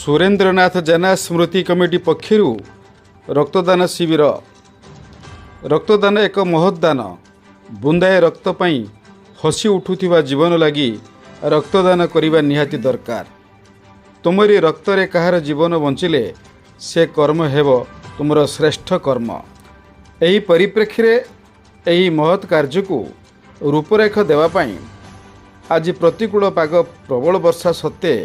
ସୁରେନ୍ଦ୍ରନାଥ ଜେନା ସ୍ମୃତି committee ପକ୍ଷରୁ ରକ୍ତଦାନ ଶିବିର। ରକ୍ତଦାନ ଏକ ମହତ୍ ଦାନ। ବୁନ୍ଦାଏ ରକ୍ତ ପାଇଁ ହସି ଉଠୁଥିବା ଜୀବନ ଲାଗି ରକ୍ତଦାନ କରିବା ନିହାତି ଦରକାର। ତୁମରି ରକ୍ତରେ କାହାର ଜୀବନ ବଞ୍ଚିଲେ ସେ କର୍ମ ହେବ ତୁମର ଶ୍ରେଷ୍ଠ କର୍ମ। ଏହି ପରିପ୍ରେକ୍ଷୀରେ ଏହି ମହତ୍ କାର୍ଯ୍ୟକୁ ରୂପରେଖ ଦେବା ପାଇଁ ଆଜି ପ୍ରତିକୂଳ ପାଗ, ପ୍ରବଳ ବର୍ଷା ସତ୍ତ୍ୱେ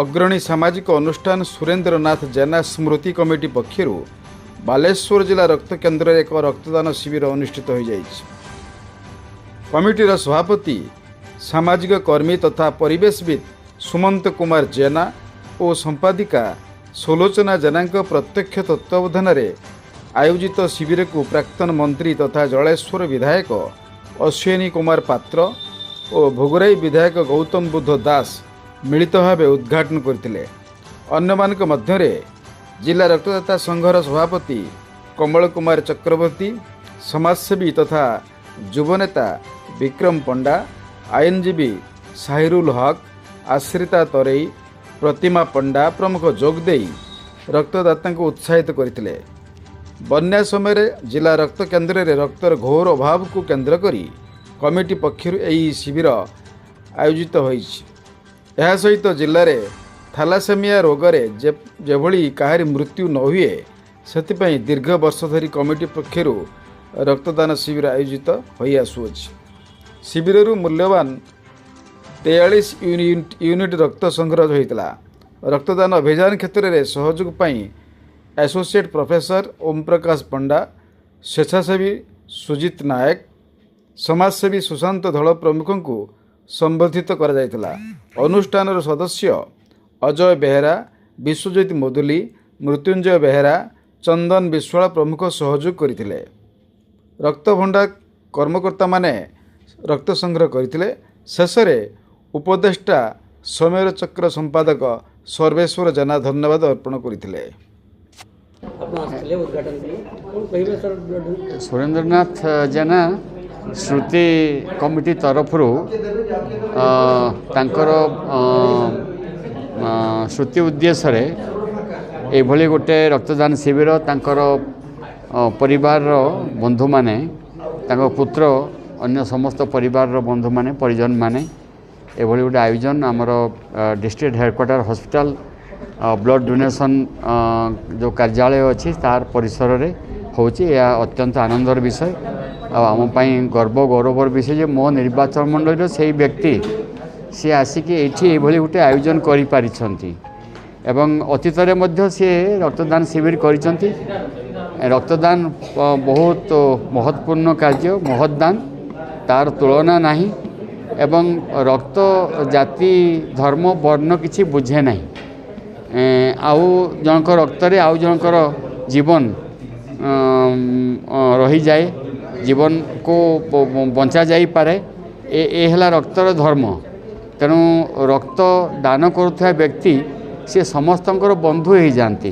ଅଗ୍ରଣୀ ସାମାଜିକ ଅନୁଷ୍ଠାନ ସୁରେନ୍ଦ୍ରନାଥ ଜେନା ସ୍ମୃତି କମିଟି ପକ୍ଷରୁ ବାଲେଶ୍ୱର ଜିଲ୍ଲା ରକ୍ତ କେନ୍ଦ୍ରରେ ଏକ ରକ୍ତଦାନ ଶିବିର ଅନୁଷ୍ଠିତ ହୋଇଯାଇଛି। କମିଟିର ସଭାପତି, ସାମାଜିକ କର୍ମୀ ତଥା ପରିବେଶବିତ୍ ସୁମନ୍ତ କୁମାର ଜେନା ଓ ସମ୍ପାଦିକା ସୁଲୋଚନା ଜେନାଙ୍କ ପ୍ରତ୍ୟକ୍ଷ ତତ୍ତ୍ୱାବଧାନରେ ଆୟୋଜିତ ଶିବିରକୁ ପ୍ରାକ୍ତନ ମନ୍ତ୍ରୀ ତଥା ଜଳେଶ୍ୱର ବିଧାୟକ ଅଶ୍ୱିନୀ କୁମାର ପାତ୍ର ଓ ଭୋଗରାଇ ବିଧାୟକ ଗୌତମ ବୁଦ୍ଧ ଦାସ ମିଳିତ ଭାବେ ଉଦ୍ଘାଟନ କରିଥିଲେ। ଅନ୍ୟମାନଙ୍କ ମଧ୍ୟରେ ଜିଲ୍ଲା ରକ୍ତଦାତା ସଂଘର ସଭାପତି କମଳ କୁମାର ଚକ୍ରବର୍ତ୍ତୀ, ସମାଜସେବୀ ତଥା ଯୁବନେତା ବିକ୍ରମ ପଣ୍ଡା, ଆଇନଜୀବୀ ସାହିରୁଲ ହକ୍, ଆଶ୍ରିତା ତରେଇ, ପ୍ରତିମା ପଣ୍ଡା ପ୍ରମୁଖ ଯୋଗ ଦେଇ ରକ୍ତଦାତାଙ୍କୁ ଉତ୍ସାହିତ କରିଥିଲେ। ବନ୍ୟା ସମୟରେ ଜିଲ୍ଲା ରକ୍ତ କେନ୍ଦ୍ରରେ ରକ୍ତର ଘୋର ଅଭାବକୁ କେନ୍ଦ୍ର କରି କମିଟି ପକ୍ଷରୁ ଏହି ଶିବିର ଆୟୋଜିତ ହୋଇଛି। ଏହା ସହିତ ଜିଲ୍ଲାରେ ଥାଲାସେମିଆ ରୋଗରେ ଯେଭଳି କାହାରି ମୃତ୍ୟୁ ନ ହୁଏ, ସେଥିପାଇଁ ଦୀର୍ଘ ବର୍ଷ ଧରି କମିଟି ପକ୍ଷରୁ ରକ୍ତଦାନ ଶିବିର ଆୟୋଜିତ ହୋଇଆସୁଅଛି। ଶିବିରରୁ ମୂଲ୍ୟବାନ 43 ୟୁନିଟ୍ ରକ୍ତ ସଂଗ୍ରହ ହୋଇଥିଲା। ରକ୍ତଦାନ ଅଭିଯାନ କ୍ଷେତ୍ରରେ ସହଯୋଗ ପାଇଁ ଆସୋସିଏଟ୍ ପ୍ରଫେସର ଓମ୍ ପ୍ରକାଶ ପଣ୍ଡା, ସ୍ୱେଚ୍ଛାସେବୀ ସୁଜିତ ନାୟକ, ସମାଜସେବୀ ସୁଶାନ୍ତ ଧଳ ପ୍ରମୁଖଙ୍କୁ ସମ୍ବର୍ଦ୍ଧିତ କରାଯାଇଥିଲା। ଅନୁଷ୍ଠାନର ସଦସ୍ୟ ଅଜୟ ବେହେରା, ବିଶ୍ୱଜିତ ମୁଦୁଲି, ମୃତ୍ୟୁଞ୍ଜୟ ବେହେରା, ଚନ୍ଦନ ବିଶ୍ୱାଳ ପ୍ରମୁଖ ସହଯୋଗ କରିଥିଲେ। ରକ୍ତଭଣ୍ଡାର କର୍ମକର୍ତ୍ତାମାନେ ରକ୍ତ ସଂଗ୍ରହ କରିଥିଲେ। ଶେଷରେ ଉପଦେଷ୍ଟା ସମୟର ଚକ୍ର ସମ୍ପାଦକ ସର୍ବେଶ୍ୱର ଜେନା ଧନ୍ୟବାଦ ଅର୍ପଣ କରିଥିଲେ। ଆପଣ ଆସିଥିଲେ, ଉଦ୍ଘାଟନ କଲେ, କ'ଣ କହିବେ ସାର୍? ସୁରେନ୍ଦ୍ରନାଥ ଜେନା ସ୍ମୃତି କମିଟି ତରଫରୁ ତାଙ୍କର ସ୍ମୃତି ଉଦ୍ଦେଶ୍ୟରେ ଏଭଳି ଗୋଟେ ରକ୍ତଦାନ ଶିବିର ତାଙ୍କର ପରିବାରର ବନ୍ଧୁମାନେ, ତାଙ୍କ ପୁତ୍ର, ଅନ୍ୟ ସମସ୍ତ ପରିବାରର ବନ୍ଧୁମାନେ, ପରିଜନମାନେ ଏଭଳି ଗୋଟେ ଆୟୋଜନ ଆମର district headquarter hospital blood donation ଯେଉଁ କାର୍ଯ୍ୟାଳୟ ଅଛି, ତାର ପରିସରରେ ହେଉଛି। ଏହା ଅତ୍ୟନ୍ତ ଆନନ୍ଦର ବିଷୟ ଆଉ ଆମ ପାଇଁ ଗର୍ବ ଗୌରବର ବିଷୟ ଯେ ମୋ ନିର୍ବାଚନ ମଣ୍ଡଳୀର ସେଇ ବ୍ୟକ୍ତି ସିଏ ଆସିକି ଏଇଠି ଏଇଭଳି ଗୋଟେ ଆୟୋଜନ କରିପାରିଛନ୍ତି ଏବଂ ଅତୀତରେ ମଧ୍ୟ ସିଏ ରକ୍ତଦାନ ଶିବିର କରିଛନ୍ତି। ରକ୍ତଦାନ ବହୁତ ମହତ୍ତ୍ୱପୂର୍ଣ୍ଣ କାର୍ଯ୍ୟ, ମହତ୍ ଦାନ, ତାର ତୁଳନା ନାହିଁ ଏବଂ ରକ୍ତ ଜାତି, ଧର୍ମ, ବର୍ଣ୍ଣ କିଛି ବୁଝେ ନାହିଁ। ଆଉ ଜଣଙ୍କ ରକ୍ତରେ ଆଉ ଜଣଙ୍କର ଜୀବନ ରହିଯାଏ, ଜୀବନକୁ ବଞ୍ଚା ଯାଇପାରେ। ଏ ହେଲା ରକ୍ତର ଧର୍ମ। ତେଣୁ ରକ୍ତ ଦାନ କରୁଥିବା ବ୍ୟକ୍ତି ସିଏ ସମସ୍ତଙ୍କର ବନ୍ଧୁ ହେଇଯାଆନ୍ତି।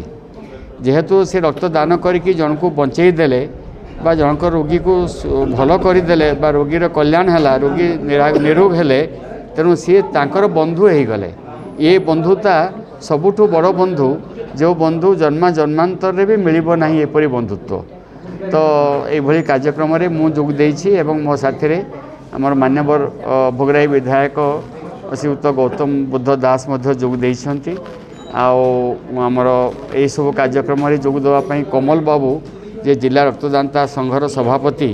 ଯେହେତୁ ସେ ରକ୍ତ ଦାନ କରିକି ଜଣକୁ ବଞ୍ଚେଇ ଦେଲେ ବା ଜଣଙ୍କ ରୋଗୀକୁ ଭଲ କରିଦେଲେ ବା ରୋଗୀର କଲ୍ୟାଣ ହେଲା, ରୋଗୀ ନିରୋଗ ହେଲେ, ତେଣୁ ସିଏ ତାଙ୍କର ବନ୍ଧୁ ହେଇଗଲେ। ଏ ବନ୍ଧୁତା ସବୁଠୁ ବଡ଼ ବନ୍ଧୁ, ଯେଉଁ ବନ୍ଧୁ ଜନ୍ମ ଜନ୍ମାନ୍ତରରେ ବି ମିଳିବ ନାହିଁ ଏପରି ବନ୍ଧୁତ୍ୱ। ତ ଏଇଭଳି କାର୍ଯ୍ୟକ୍ରମରେ ମୁଁ ଯୋଗ ଦେଇଛି ଏବଂ ମୋ ସାଥିରେ ଆମର ମାନ୍ୟବର ଭୋଗରାଇ ବିଧାୟକ ଶ୍ରୀଯୁକ୍ତ ଗୌତମ ବୁଦ୍ଧ ଦାସ ମଧ୍ୟ ଯୋଗ ଦେଇଛନ୍ତି। ଆଉ ଆମର ଏଇସବୁ କାର୍ଯ୍ୟକ୍ରମରେ ଯୋଗ ଦେବା ପାଇଁ କମଲ ବାବୁ, ଯେ ଜିଲ୍ଲା ରକ୍ତଦାତା ସଂଘର ସଭାପତି,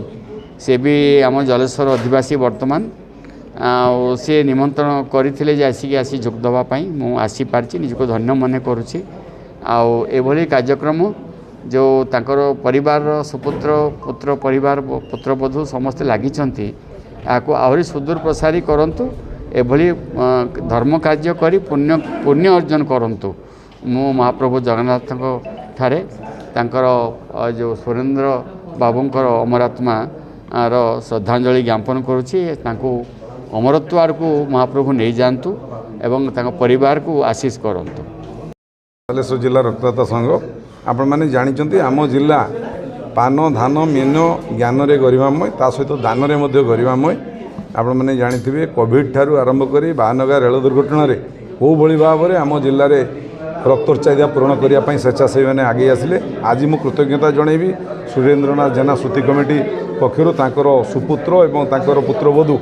ସେ ବି ଆମ ଜଳେଶ୍ୱର ଅଧିବାସୀ ବର୍ତ୍ତମାନ, ଆଉ ସିଏ ନିମନ୍ତ୍ରଣ କରିଥିଲେ ଯେ ଆସି ଯୋଗ ଦେବା ପାଇଁ। ମୁଁ ଆସିପାରିଛି, ନିଜକୁ ଧନ୍ୟ ମନେ କରୁଛି। ଆଉ ଏଭଳି କାର୍ଯ୍ୟକ୍ରମ ଯେଉଁ ତାଙ୍କର ପରିବାରର ସୁପୁତ୍ର, ପୁତ୍ର ପରିବାର, ପୁତ୍ରବଧୂ ସମସ୍ତେ ଲାଗିଛନ୍ତି, ଏହାକୁ ଆହୁରି ସୁଦୂର ପ୍ରସାରୀ କରନ୍ତୁ। ଏଭଳି ଧର୍ମ କାର୍ଯ୍ୟ କରି ପୁଣ୍ୟ ଅର୍ଜନ କରନ୍ତୁ। ମୁଁ ମହାପ୍ରଭୁ ଜଗନ୍ନାଥଙ୍କ ଠାରେ ତାଙ୍କର ଯେଉଁ ସୁରେନ୍ଦ୍ର ବାବୁଙ୍କର ଅମରାତ୍ମାର ଶ୍ରଦ୍ଧାଞ୍ଜଳି ଜ୍ଞାପନ କରୁଛି। ତାଙ୍କୁ ଅମରତ୍ୱ ଆଡ଼କୁ ମହାପ୍ରଭୁ ନେଇଯାଆନ୍ତୁ ଏବଂ ତାଙ୍କ ପରିବାରକୁ ଆଶିଷ କରନ୍ତୁ। ବାଲେଶ୍ୱର ଜିଲ୍ଲା ରକ୍ତଦାତା ସଂଘ, ଆପଣମାନେ ଜାଣିଛନ୍ତି, ଆମ ଜିଲ୍ଲା ପାନ, ଧାନ, ମୀନ, ଜ୍ଞାନରେ ଗରିମାମୟ, ତା ସହିତ ଦାନରେ ମଧ୍ୟ ଗରିମାମୟ। ଆପଣମାନେ ଜାଣିଥିବେ, କୋଭିଡ଼ ଠାରୁ ଆରମ୍ଭ କରି ବାହାନଗା ରେଳ ଦୁର୍ଘଟଣାରେ କେଉଁଭଳି ଭାବରେ ଆମ ଜିଲ୍ଲାରେ ରକ୍ତର ଚାହିଦା ପୂରଣ କରିବା ପାଇଁ ସ୍ୱେଚ୍ଛାସେବୀମାନେ ଆଗେଇ ଆସିଲେ। ଆଜି ମୁଁ କୃତଜ୍ଞତା ଜଣାଇବି ସୁରେନ୍ଦ୍ରନାଥ ଜେନା ସ୍ମୃତି କମିଟି ପକ୍ଷରୁ ତାଙ୍କର ସୁପୁତ୍ର ଏବଂ ତାଙ୍କର ପୁତ୍ରବଧୂ,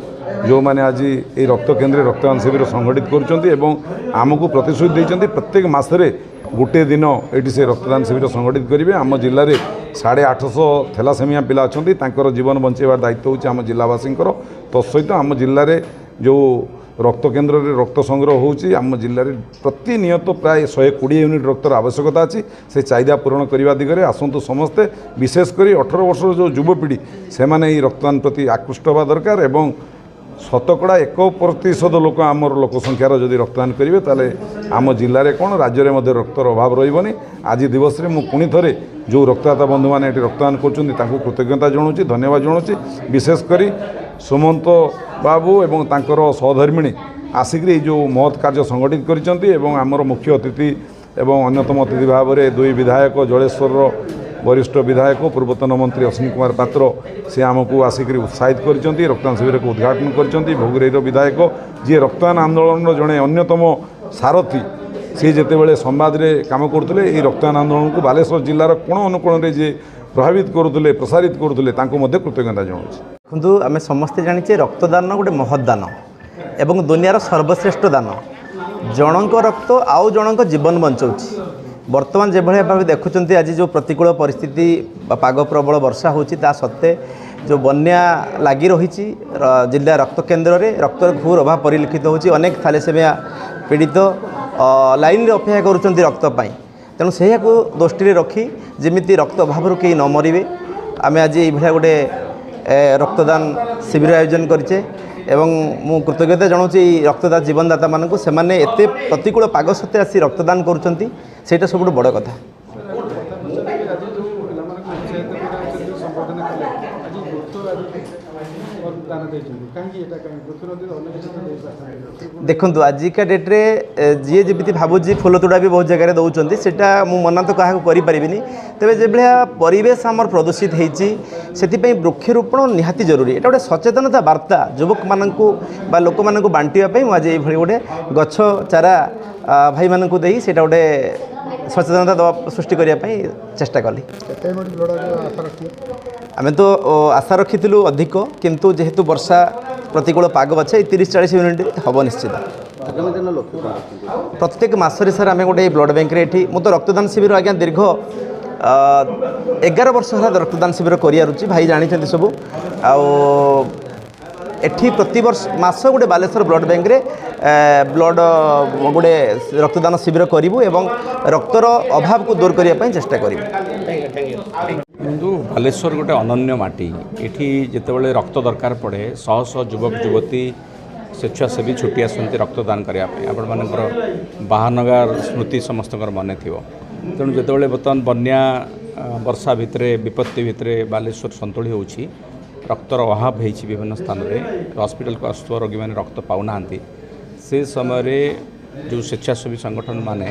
ଯେଉଁମାନେ ଆଜି ଏହି ରକ୍ତ କେନ୍ଦ୍ରରେ ରକ୍ତଦାନ ଶିବିର ସଂଗଠିତ କରୁଛନ୍ତି ଏବଂ ଆମକୁ ପ୍ରତିଶ୍ରୁତି ଦେଇଛନ୍ତି, ପ୍ରତ୍ୟେକ ମାସରେ ଗୋଟିଏ ଦିନ ଏଇଠି ସେ ରକ୍ତଦାନ ଶିବିର ସଂଗଠିତ କରିବେ। ଆମ ଜିଲ୍ଲାରେ 850 ଥେଲାସେମିଆ ପିଲା ଅଛନ୍ତି। ତାଙ୍କର ଜୀବନ ବଞ୍ଚାଇବାର ଦାୟିତ୍ୱ ହେଉଛି ଆମ ଜିଲ୍ଲାବାସୀଙ୍କର। ତତ୍ସହିତ ଆମ ଜିଲ୍ଲାରେ ଯେଉଁ ରକ୍ତ କେନ୍ଦ୍ରରେ ରକ୍ତ ସଂଗ୍ରହ ହେଉଛି, ଆମ ଜିଲ୍ଲାରେ ପ୍ରତିନିୟତ ପ୍ରାୟ 120 ୟୁନିଟ୍ ରକ୍ତର ଆବଶ୍ୟକତା ଅଛି। ସେ ଚାହିଦା ପୂରଣ କରିବା ଦିଗରେ ଆସନ୍ତୁ ସମସ୍ତେ, ବିଶେଷ କରି 18 ବର୍ଷର ଯେଉଁ ଯୁବପିଢ଼ି, ସେମାନେ ଏହି ରକ୍ତଦାନ ପ୍ରତି ଆକୃଷ୍ଟ ହେବା ଦରକାର ଏବଂ ଶତକଡ଼ା 1% ଲୋକ ଆମର ଲୋକ ସଂଖ୍ୟାର ଯଦି ରକ୍ତଦାନ କରିବେ, ତାହେଲେ ଆମ ଜିଲ୍ଲାରେ କ'ଣ, ରାଜ୍ୟରେ ମଧ୍ୟ ରକ୍ତର ଅଭାବ ରହିବନି। ଆଜି ଦିବସରେ ମୁଁ ପୁଣି ଥରେ ଯେଉଁ ରକ୍ତଦାତା ବନ୍ଧୁମାନେ ଏଠି ରକ୍ତଦାନ କରୁଛନ୍ତି, ତାଙ୍କୁ କୃତଜ୍ଞତା ଜଣାଉଛି, ଧନ୍ୟବାଦ ଜଣାଉଛି। ବିଶେଷ କରି ସୁମନ୍ତ ବାବୁ ଏବଂ ତାଙ୍କର ସହଧର୍ମିଣୀ ଆସିକରି ଏଇ ଯେଉଁ ମହତ୍ କାର୍ଯ୍ୟ ସଂଗଠିତ କରିଛନ୍ତି ଏବଂ ଆମର ମୁଖ୍ୟ ଅତିଥି ଏବଂ ଅନ୍ୟତମ ଅତିଥି ଭାବରେ ଦୁଇ ବିଧାୟକ, ଜଳେଶ୍ୱରର ବରିଷ୍ଠ ବିଧାୟକ, ପୂର୍ବତନ ମନ୍ତ୍ରୀ ଅଶ୍ୱିନୀ କୁମାର ପାତ୍ର, ସେ ଆମକୁ ଆସିକରି ଉତ୍ସାହିତ କରିଛନ୍ତି, ରକ୍ତଦାନ ଶିବିରକୁ ଉଦ୍ଘାଟନ କରିଛନ୍ତି। ଭୋଗରାଇର ବିଧାୟକ, ଯିଏ ରକ୍ତଦାନ ଆନ୍ଦୋଳନର ଜଣେ ଅନ୍ୟତମ ସାରଥୀ, ସିଏ ଯେତେବେଳେ ସମ୍ବାଦରେ କାମ କରୁଥିଲେ, ଏହି ରକ୍ତଦାନ ଆନ୍ଦୋଳନକୁ ବାଲେଶ୍ୱର ଜିଲ୍ଲାର କୋଣ ଅନୁକୋଣରେ ଯିଏ ପ୍ରଭାବିତ କରୁଥିଲେ, ପ୍ରସାରିତ କରୁଥିଲେ, ତାଙ୍କୁ ମଧ୍ୟ କୃତଜ୍ଞତା ଜଣାଉଛି। ଦେଖନ୍ତୁ, ଆମେ ସମସ୍ତେ ଜାଣିଛେ ରକ୍ତଦାନ ଗୋଟେ ମହତ୍ ଦାନ ଏବଂ ଦୁନିଆର ସର୍ବଶ୍ରେଷ୍ଠ ଦାନ। ଜଣଙ୍କ ରକ୍ତ ଆଉ ଜଣଙ୍କ ଜୀବନ ବଞ୍ଚାଉଛି। ବର୍ତ୍ତମାନ ଯେଭଳି ଭାବେ ଦେଖୁଛନ୍ତି, ଆଜି ଯେଉଁ ପ୍ରତିକୂଳ ପରିସ୍ଥିତି ବା ପାଗ, ପ୍ରବଳ ବର୍ଷା ହେଉଛି, ତା ସତ୍ତ୍ୱେ ଯେଉଁ ବନ୍ୟା ଲାଗି ରହିଛି, ଜିଲ୍ଲା ରକ୍ତ କେନ୍ଦ୍ରରେ ରକ୍ତର ଘୋର ଅଭାବ ପରିଲକ୍ଷିତ ହେଉଛି। ଅନେକ ଥାଲେସେମିଆ ପୀଡ଼ିତ ଲାଇନ୍ରେ ଅପେକ୍ଷା କରୁଛନ୍ତି ରକ୍ତ ପାଇଁ। ତେଣୁ ସେଇଆକୁ ଦୃଷ୍ଟିରେ ରଖି, ଯେମିତି ରକ୍ତ ଅଭାବରୁ କେହି ନ ମରିବେ, ଆମେ ଆଜି ଏଇଭଳିଆ ଗୋଟେ ରକ୍ତଦାନ ଶିବିର ଆୟୋଜନ କରିଛେ ଏବଂ ମୁଁ କୃତଜ୍ଞତା ଜଣାଉଛି ଏଇ ରକ୍ତଦାତା ଜୀବନଦାତାମାନଙ୍କୁ। ସେମାନେ ଏତେ ପ୍ରତିକୂଳ ପାଗ ସତ୍ତ୍ୱେ ଆସି ରକ୍ତଦାନ କରୁଛନ୍ତି, ସେଇଟା ସବୁଠୁ ବଡ଼ କଥା। ଆଜି ଯେଉଁ ପିଲାମାନଙ୍କୁ ଉତ୍ସାହିତ କରାଯାଉଛନ୍ତି, ସମ୍ବର୍ଦ୍ଧନା କଲେ, ଆଜି ବୃକ୍ଷ ଆଜି ଦାନ ଦେଇଛନ୍ତି, କାହିଁକି ଏଇଟା? କାହିଁକି ବୃକ୍ଷ ନଦୀ, ଅନ୍ୟ କିଛି ତ ଦେଇପାରିଥାନ୍ତେ? ଦେଖନ୍ତୁ, ଆଜିକା ଡେଟ୍ରେ ଯିଏ ଯେମିତି ଭାବୁଛି, ଫୁଲ ତୋଡ଼ା ବି ବହୁତ ଜାଗାରେ ଦେଉଛନ୍ତି। ସେଇଟା ମୁଁ ମନା ତ କାହାକୁ କରିପାରିବିନି। ତେବେ ଯେଭଳିଆ ପରିବେଶ ଆମର ପ୍ରଦୂଷିତ ହେଇଛି, ସେଥିପାଇଁ ବୃକ୍ଷରୋପଣ ନିହାତି ଜରୁରୀ। ଏଇଟା ଗୋଟେ ସଚେତନତା ବାର୍ତ୍ତା ଯୁବକମାନଙ୍କୁ ବା ଲୋକମାନଙ୍କୁ ବାଣ୍ଟିବା ପାଇଁ ମୁଁ ଆଜି ଏଇଭଳି ଗୋଟେ ଗଛ ଚାରା ଭାଇମାନଙ୍କୁ ଦେଇ ସେଇଟା ଗୋଟେ ସଚେତନତା ଦେବା, ସୃଷ୍ଟି କରିବା ପାଇଁ ଚେଷ୍ଟା କଲି। କେତେ ୟୁନିଟ୍ ବ୍ଲଡ଼ ଆଶା ରଖିଥିଲେ? ଆମେ ତ ଆଶା ରଖିଥିଲୁ ଅଧିକ, କିନ୍ତୁ ଯେହେତୁ ବର୍ଷା, ପ୍ରତିକୂଳ ପାଗ ଅଛି, ଏଇ 30-40 ୟୁନିଟ୍ ହେବ ନିଶ୍ଚିତ। ଆଗାମୀ ଦିନ ଲକ୍ଷ୍ୟ କ'ଣ ରଖିଛନ୍ତି? ପ୍ରତ୍ୟେକ ମାସରେ ସାର୍, ଆମେ ଗୋଟେ ବ୍ଲଡ଼ ବ୍ୟାଙ୍କରେ ଏଠି ମୁଁ ତ ରକ୍ତଦାନ ଶିବିର ଆଜ୍ଞା ଦୀର୍ଘ 11 ବର୍ଷ ହେଲା ରକ୍ତଦାନ ଶିବିର କରିଆସୁଛି। ଭାଇ ଜାଣିଛନ୍ତି ସବୁ। ଆଉ ଏଠି ପ୍ରତିବର୍ଷ ମାସ ଗୋଟେ ବାଲେଶ୍ୱର ବ୍ଲଡ଼ ବ୍ୟାଙ୍କରେ ବ୍ଲଡ଼ ଗୋଟେ ରକ୍ତଦାନ ଶିବିର କରିବୁ ଏବଂ ରକ୍ତର ଅଭାବକୁ ଦୂର କରିବା ପାଇଁ ଚେଷ୍ଟା କରିବୁ। କିନ୍ତୁ ବାଲେଶ୍ୱର ଗୋଟେ ଅନନ୍ୟ ମାଟି। ଏଠି ଯେତେବେଳେ ରକ୍ତ ଦରକାର ପଡ଼େ, ଶହ ଶହ ଯୁବକ ଯୁବତୀ, ସ୍ୱେଚ୍ଛାସେବୀ ଛୁଟି ଆସନ୍ତି ରକ୍ତଦାନ କରିବା ପାଇଁ। ଆପଣମାନଙ୍କର ବାହାନଗା ସ୍ମୃତି ସମସ୍ତଙ୍କର ମନେ ଥିବ। ତେଣୁ ଯେତେବେଳେ ବର୍ତ୍ତମାନ ବନ୍ୟା ବର୍ଷା ଭିତରେ, ବିପତ୍ତି ଭିତରେ ବାଲେଶ୍ୱର ସନ୍ତୁଳି ହେଉଛି, ରକ୍ତର ଅଭାବ ହେଇଛି, ବିଭିନ୍ନ ସ୍ଥାନରେ ହସ୍ପିଟାଲକୁ ଆସୁଥିବା ରୋଗୀମାନେ ରକ୍ତ ପାଉନାହାନ୍ତି, ସେ ସମୟରେ ଯେଉଁ ସ୍ୱେଚ୍ଛାସେବୀ ସଂଗଠନମାନେ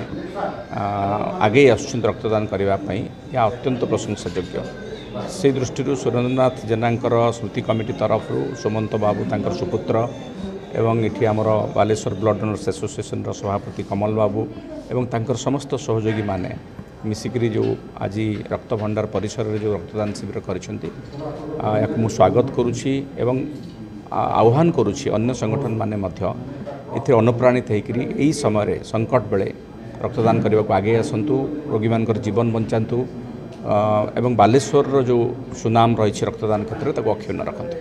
ଆଗେଇ ଆସୁଛନ୍ତି ରକ୍ତଦାନ କରିବା ପାଇଁ, ଏହା ଅତ୍ୟନ୍ତ ପ୍ରଶଂସାଯୋଗ୍ୟ। ସେଇ ଦୃଷ୍ଟିରୁ ସୁରେନ୍ଦ୍ରନାଥ ଜେନାଙ୍କର ସ୍ମୃତି କମିଟି ତରଫରୁ ସୁମନ୍ତ ବାବୁ, ତାଙ୍କର ସୁପୁତ୍ର ଏବଂ ଏଠି ଆମର ବାଲେଶ୍ୱର ବ୍ଲଡ଼ ଡୋନର୍ସ ଆସୋସିଏସନର ସଭାପତି କମଲ ବାବୁ ଏବଂ ତାଙ୍କର ସମସ୍ତ ସହଯୋଗୀମାନେ ମିଶିକରି ଯେଉଁ ଆଜି ରକ୍ତଭଣ୍ଡାର ପରିସରରେ ଯେଉଁ ରକ୍ତଦାନ ଶିବିର କରିଛନ୍ତି, ଏହାକୁ ମୁଁ ସ୍ୱାଗତ କରୁଛି ଏବଂ ଆହ୍ୱାନ କରୁଛି, ଅନ୍ୟ ସଂଗଠନମାନେ ମଧ୍ୟ ଏଥିରେ ଅନୁପ୍ରାଣିତ ହୋଇକରି ଏହି ସମୟରେ, ସଙ୍କଟ ବେଳେ ରକ୍ତଦାନ କରିବାକୁ ଆଗେଇ ଆସନ୍ତୁ, ରୋଗୀମାନଙ୍କର ଜୀବନ ବଞ୍ଚାନ୍ତୁ ଏବଂ ବାଲେଶ୍ୱରର ଯେଉଁ ସୁନାମ ରହିଛି ରକ୍ତଦାନ କ୍ଷେତ୍ରରେ, ତାକୁ ଅକ୍ଷୁଣ୍ଣ ରଖନ୍ତୁ।